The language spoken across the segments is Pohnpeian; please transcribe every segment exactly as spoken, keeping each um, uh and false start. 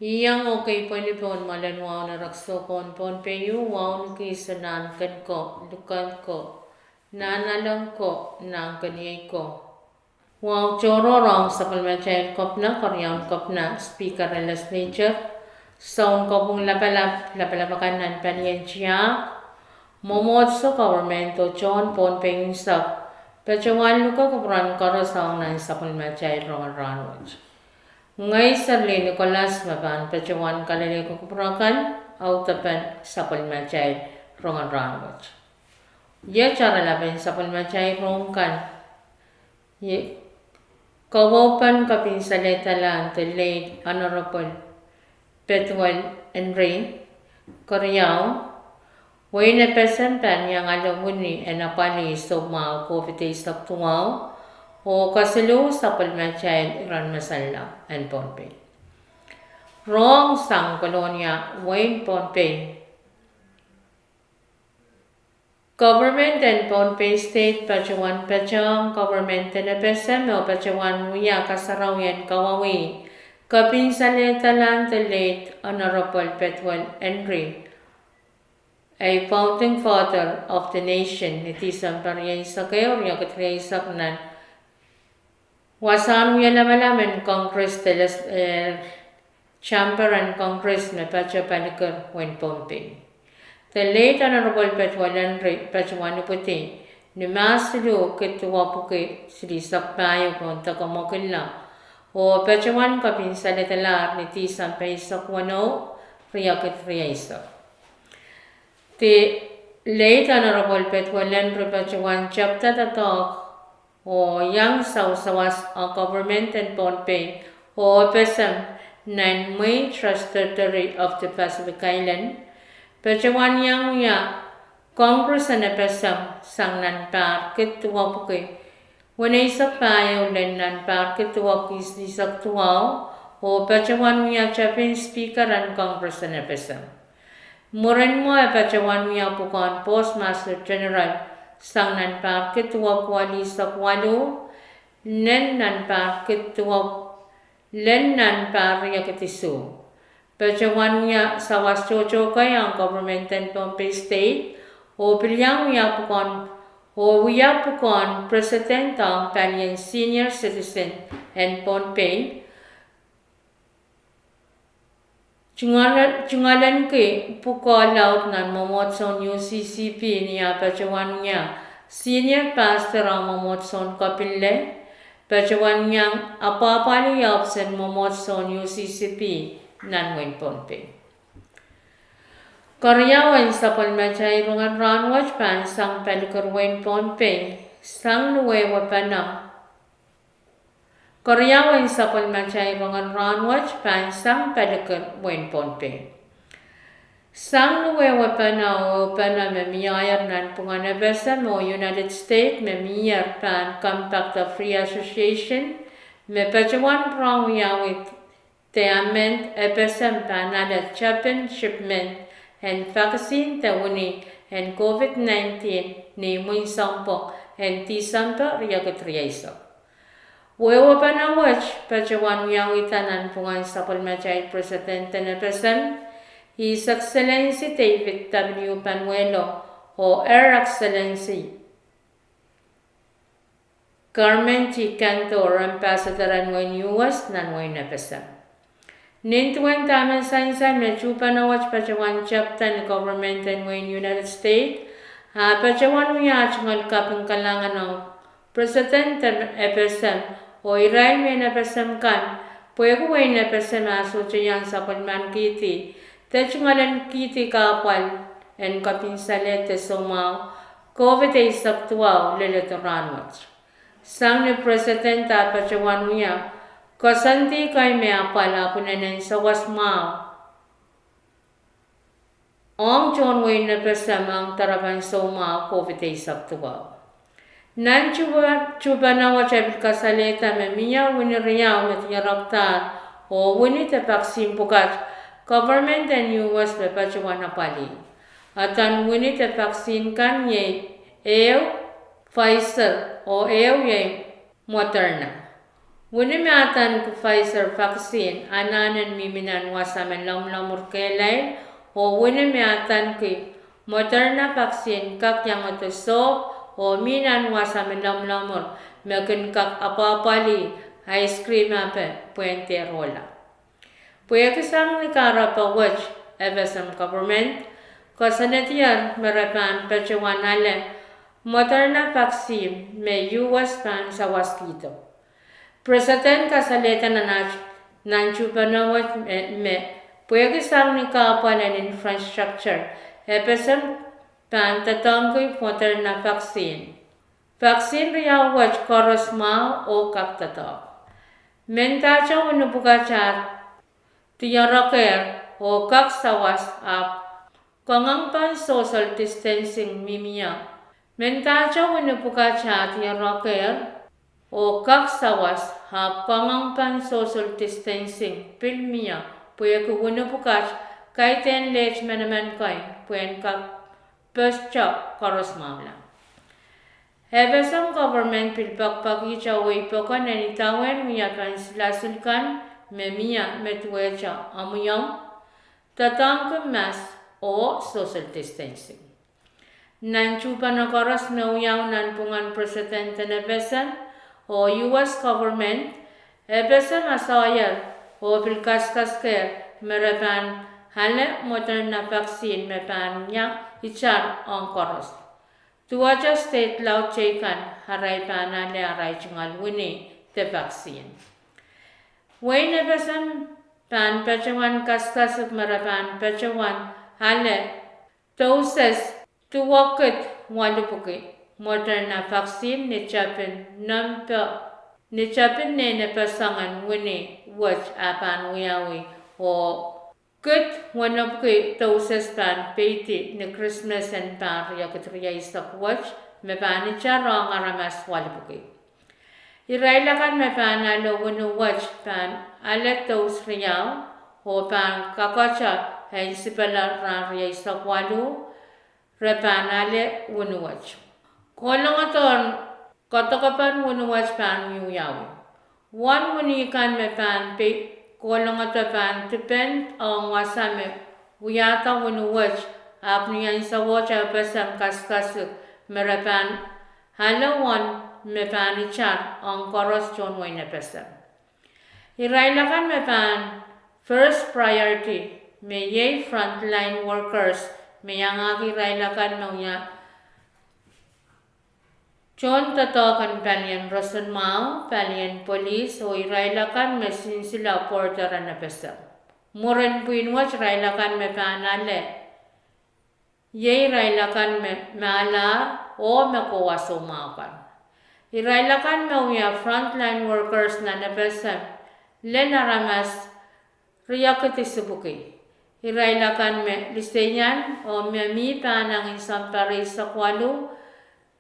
Iang okei pweli pohn mwoalen wahu en erekiso pohn Pohnpei, wahu ni kihs en nahnken ko, likan ko, nahnalek ko, nahnkeniei ko. Wahu tohrohr ong sapwellimatail kepina, keriaun kepina, speaker en legislature, sounkopwung lapalap, lapalap akan nan palien tiahk, mwomwohdiso, government oh tohn Pohnpei unsek, patohwan luke kupwuren koaros ong nan sapwellimatail rongen rahnwet. Ngehi Serlin Nicholas me pahn patohwan kalelehki kupwur akan audepen sapwellimatail rongen rahnwet. Iet oaralap en sapwellimatail rohng kan: Ie, kawaupen kopinsalehdalan the late Honorable Pethuel Henry. Keriau, wein FSM pahn iang ale wini en apwalih soumwahu COVID eisek duwau, oh kesiluh sapwellimatail iren masanla en Pohnpei. Rohng sang Kolonia, wein Pohnpei. Government en Pohnpei State patohwan patohng government en FSM oh patohwan wia kasarawi en kawauwih kopinsalehdalan the late Honorable Pethuel Henry, a founding father of the nation, ni Tisempe rieisek ehu, riekid rieisek, nan wasahn wie lamalam en Congress, the les-, eh, chamber en Congress me patoh paliker wein Pohnpei. The late Honorable Pethuel Henry patohwan ipwidi ni Mahs siluh, Kid duwepwiki silihsek pahieu, pohn deke mwekidla, oh patohwan kopinsalehdalar ni Tisempe eisek weneu, riekid rieisek. The late Honorable Pethuel Henry patohwan tepda doadoahk oh iang sawasawas ong government en Pohnpei oh FSM nan mwehi Trust Territory of the Pacific Island. Patohwan iang wia Congress en FSM sang nan pahr Kid duwepwiki weneisek pahieu lel nan pahr Kid duwepwiki silihsek duwau, oh patohwan wia tepin Speaker en Congress en FSM. Mwurin mwo e patohwan wia pwukoahn Postmaster General sang nan pahr Kid duwepwiki silihsek waluh lel nan pahr Kid duwepwiki lel nan pahr riekid isuh. Patohwan wia sawas tohto kei ong government en Pohnpei State, oh pil iang wia pwukoahn, oh wia pwukoahn president ong palien senior citizen en Pohnpei, tungoale-, tungoalenki pwukoa laud nan mwomwohdisoun UCCP ni ah patohwan wia senior pastor ong mwomwohdisoun Kapinle, patohwan iang apwahpwalih ohpis en mwomwohdisoun UCCP nan wehin Pohnpei. Keriau en sapwellimatail rongen rahnwet pahn sang paliker wehin Pohnpei, sang ni wehwe panau. Keriau en sapwellimatail rongen rahnwet pahn sang paliker wehin Pohnpei. Sang ni wehwe panau, ehu panau me mieier nanpwungen FSM oh United States me mieier pahn Compact of Free Association, me patohwan pwurehng wiawi de amend FSM pahn ale tepin shipment en vaccine de wini en COVID nineteen ni imwin sounpwong en Tisempe riekid rieisek. Wehwe panau wet patohwan wiawihda nanpwungen sapwellimatail president en FSM, His Excellency David W. Panuelo, oh Her Excellency Carmen T. Cantor, ambassador en wehin US nan wehin FSM. Nin duwen dahme sansal me tuhpanawet patohwan tepda ni government en wehin United States, ah patohwan wia tungoal kaping kalahngan ong president en FSM oh irail mehn FSM kan, pwehki wehin FSM ah sohte iang sapwellimanikihdi de tungoalenkihdi kahpwal en kopinsalehda soumwahu COVID eisek duwau leledo rahnwet. Sang ni president ah patohwan wia koasoandi kei me apwal ahpw inenen sawas mwahu ong tohn wehin FSM ong doaropahn soumwahu COVID eisek duwau. Nan tuhpeno wet e pil kasalehda me mie wini riau me diarekdahr, oh wini de vaccine pwukat government en U S me patohwan apwalih. Adan wini de vaccine kan iei ehu Pfizer oh ehu iei Moderna. Wini me adaneki Pfizer vaccine anahne mihmi nan wasa me lomwlomwur kehlail, oh wini me adaneki Moderna vaccine kak iangodo sohp oh mi nan wasa me lomwlomwur me kin kak apwapwalih ice cream ape pwehn dehr ohla. Pwehki sang ni kahrepe wet, F S M government koasoanedier me re pahn patohwan ale Moderna vaccine me U S pahn sawaskihdo. President kasalehda nan aht nan tuhpeno wet me, me pwehki sang ni kahpwal en infrastructure, F S M pahn doadoahngki Moderna vaccine. Vaccine riau wet koaros mwahu oh kak doadoahk. Mendahte wini pwukat ah diarekehr oh kak sawas, ahpw kangoang pahn social distancing mihmi ie. Mendahte wini pwukat ah diarekehr oh kak sawas, ahpw kangoang pahn social distancing pil mie, pwehki wini pwukat kaidehn leht menemen kei pwehn kak peste koaros mwahula. F S M government pil pekipekihte wehi pokon en idawehn wiepen silasil kan me mie me duwehte omwiomw, doadoahngki mask oh social distancing. Nan tuhpeno koaros me wiawi nanpwungen president en F S M oh U S government, F S M asoier oh pil kaskaskehr me re pahn ale Moderna vaccine me pahn iang itar ong koaros. Duwehte state laud teikan arail pahn ale arail tungoal wini de vaccine. Wehin F S M pahn patohwan kaskasik me re pahn patohwan ale doses duwekid waluhpwuki Moderna vaccine ni tepin nempe, ni tepin nehnepeseng en wini wet ah pahn wiawi, oh kid wenepwiki doses pahn peidi ni Krismas en pahr riekid rieisek wet, me pahn itar ong aramas waluhpwuki. Irail akan me pahn ale wini wet pahn ale dose riau, oh pahn kakete en sipele rahn rieisek waluh, re pahn ale wini wet. Kohlongodohn kadokepen wini wet pahn wiawi. Uwen wini kan me pahn pei kohlongodo pahn depend ong wasa me wiahda wini wet, ahpw ni ansou wet F S M kaskasik me re pahn ale uwen me pahn itar ong koaros tohn wehin F S M. Irail akan me pahn first priority me iei frontline workers, me iangahki irail akan me wia tohndoadoahk en palien roson mwahu, palien polis, oh irail akan me sinsile border en F S M. Mwurin pwihn wet irail akan me pahn ale iei irail akan me mahlahr oh me kohwa soumwahu kan. Irail akan me wia frontline workers nan F S M lel aramas riekid isipwiki. Irail akan me liseian oh me mi pahnangin sounpar eisek waluh,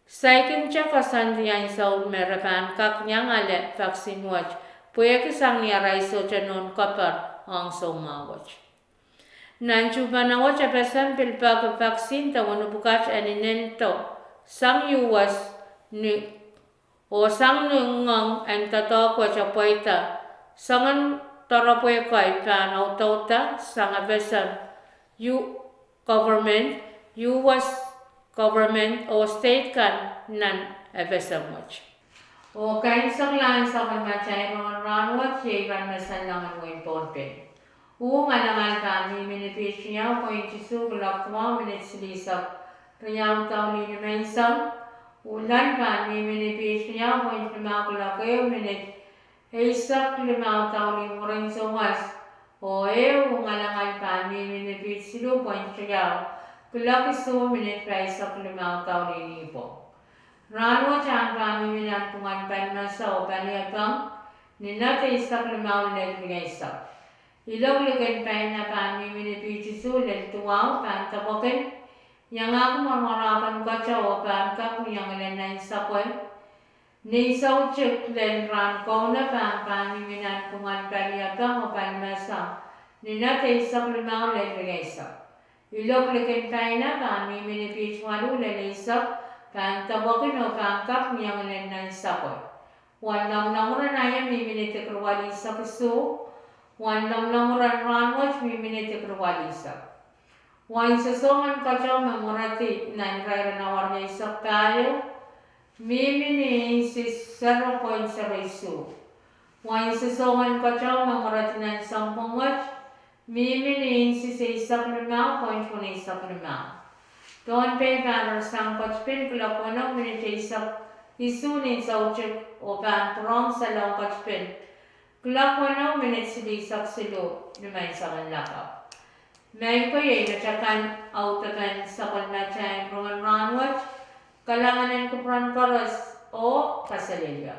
saikinte koasoandi ansou me re pahn kak iang ale vaccine wet, pwehki sang ni arail sohte nohn keper ong soumwahu wet. Nan tuhpene wet F S M pil peki vaccine de wini pwukat en inendo sang U S ni, oh sang ni ngoang en doadoahk wet pweida, soangen doaropwe kei pahn audauda sang F S M, U government, U S government oh state kan nan F S M wet. Oh kaimwiseklahn sapwellimatail rongen rahn wet iei iren me salongen wehin Pohnpei. Uh ngalangal pahn mihmi ni piht riau point isuh, kuloak duwau minit silihsek riau daulih nimenseng. Uh lel pahn mihmi ni piht riau point limau, kuloak ehu minit eisek limau daulih mwurin souwas. Oh ehu ngalangal pahn mihmi ni piht siluh point riau, kuloak isuh minit pahisek limau daulih nipwong. Rahn wet ahn pahn mihmi nanpwungen palimaso oh paliepeng, ni nat eisek limau lel rieisek. Ilok likin paina pahn mihmi ni piht isuh lel duwau, pahn depwekin Iangahki mwaramwarahken keteu oh pahn kak mie ngilen nan sapwe. Nei soutik lel rahn kaunop pahn mihmi nan pwungen pali apang oh pali masak ni nat eisek limau lel rieisek. Ilok likin paina pahn mihmi ni piht waluh lel eisek, pahn depwekin oh pahn kak mie ngilen nan sapwe. Wen loangloang iren aio mihmi ni dikir walihsek isuh. Wen loangloang iren rahnwet mihmi ni dikir walihsek. Wen sosohng en keteu me mweredi nan irair en awa rieisek pahieu mihmi ni insi sero point sero isuh. Wen sosohng en keteu me mweredi nan sounpwong wet mihmi ni insi eisek limau point weneisek limau. Pohnpei pahn rerasang ketipin kuloak weneu minit eisek isuh ni soutik oh pahn pwurehng salong ketipin kuloak weneu minit silihsek siluh ni menseng en lakapw. Maing ko, iei metakan audepen sapwellimatail rongen rahnwet. Kalahngan en kupwuren koaros oh kaselehlie.